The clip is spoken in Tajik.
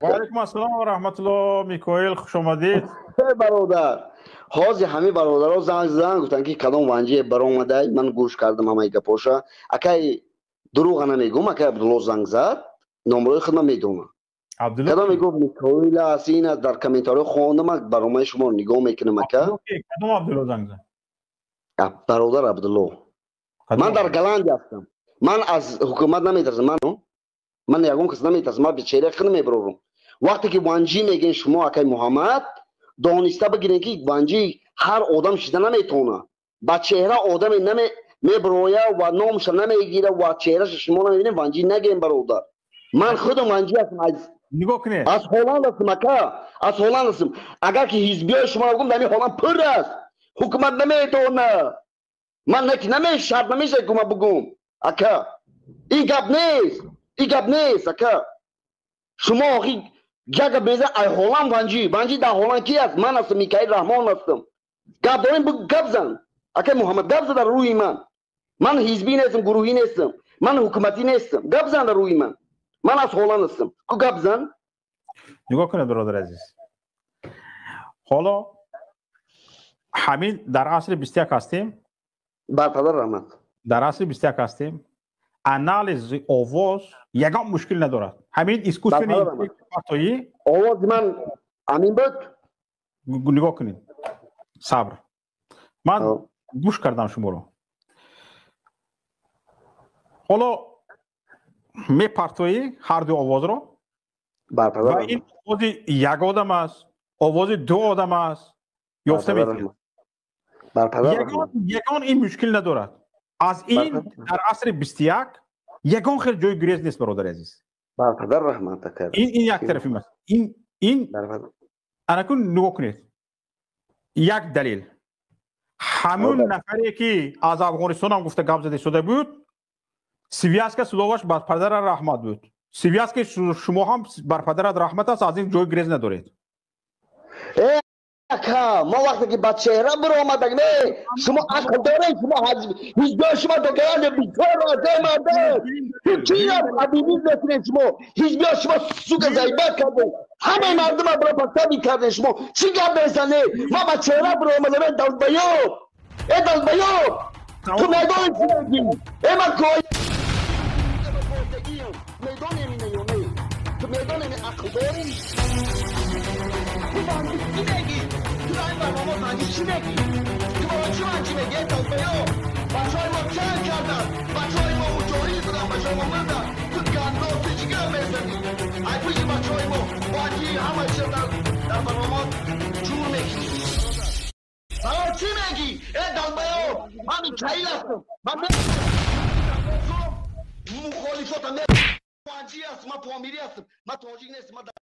Ва алайкум ассалом ва раҳматуллоҳ. Микоил, хуш омадед. Бародар, ҳозир ҳамин бародаро занг задан, гуфтанд, ки кадом ванҷие баромадай. Ман гӯш кардам ҳамаи гапоша. Акай, дурӯға намегӯм, акай Абдулло занг зад, номрои худма медонам. Кадом мегуфт, Микоил аст, ин аст, дар комментариҳо хондам, барномаи шуморо нигоҳ мекунам, ака. Кадом Абдулло занг зад? Бародар Абдулло. Ман дар Голландия ҳастам, ман аз ҳукумат наметарсам, ман ягон кас наметарсам, ман бечеҳраи худ мебарорам. Вақте ки ванҷӣ мегӯен шумо, акай Муҳаммад, дониста бигирен, ки ванҷӣ ҳар одам шида наметавонад. Ба чеҳра одаме мебироя ва номша намегира ва чеҳраша шумо намебинем, ванҷӣ нагӯем, бародар. Ман худам ванҷӣ ҳастам. Нигоҳ кунед. Аз Ҳолланд ҳастам, ака, аз Ҳолланд ҳастам. Агар ки ҳизбиҳои шумо гум, дар ҳолланд пур аст, ҳукумат наметавонад. Ман неки наме шарт намешавад, ки ман бугум, ака. Ин гап нест, ин гап нест, ака. Шумо охи як гап мезан, ай Ҳолланд ванҷӣ. Ванҷӣ дар Ҳолланд ки аст? Ман ҳастам, Микаил Раҳмон ҳастам. Гап дорем, гап зан, акай Муҳаммад, гап зан дар рӯи ман. Ман ҳизбӣ нестам, гурӯҳӣ нестам, ман ҳукуматӣ нестам. Гап зан дар рӯи ман. Ман аз Ҳолланд ҳастам ку, гап зан. Нигоҳ кунед, бародари азиз, ҳоло ҳамин дар асри 21 ҳастем. Барпадар раҳмат. Дар асри 21 ҳастем, анализи овоз ягон мушкил надорад. Ҳамин искусственный интеллект. Овози ман амин буд? Нигоҳ кунед, сабр, ман гӯш кардам шуморо. Ҳоло мепартоӣ ҳарду овозро ва ин овози як одам аст, овози ду одам аст, ёфта метавонад. Ягон ин мушкил надорад. Аз ин дар асри 21 ягон хел ҷои гурез нест, бародари азиз. Барпадар раҳмат. Ин як тарафи мас ин анакун нигоҳ кунед, як далел: ҳамун нафаре, ки аз Афғонистонам гуфта гап зада истода буд, связка словаш бар падара раҳмат буд. Связка шумо ҳам бар падарат раҳмат аст. Аз ин ҷои гурез надоред. Ака, мо вақте ки ба чеҳра биромадак, не, шумо ақл доред? Шумо ҳизбиҳои шумо докаране бисёр мардем, чира абибиз мекунед? Шумо ҳизбиҳои шумо, сука, заебать кардед, ҳамаи мардума пропаганда кардед. Шумо чӣ гап мезанед? Ма ба чеҳра биромадам. Э, долбоёб, э, долбоёб, ту медонӣ чӣ мегӣ? Э, ман медонем ина ё не? Ту медонем, ақл дорӣ? Ту чӣ мегӣ? Ту дар ин барнома ванҷи чӣ мегӣ? Ту барои чӣ ванҷи мегӣ, долбоёб? Бачаҳои мо ҷанг карданд, бачаҳои мо муҷоҳид буданд, бачаҳои мо мурданд. Ту гандо, ту чӣ гап мезанӣ? Ай пушти бачаҳои мо ванҷи ҳама чиз дар барнома ҷур мекунӣ. Барои чӣ мегӣ, э, долбоёб? Ман Микаил ҳастам, ман мухолифотам ванҷӣ ҳастам, ман помирӣ ҳастам, ман тоҷик нестам, ман.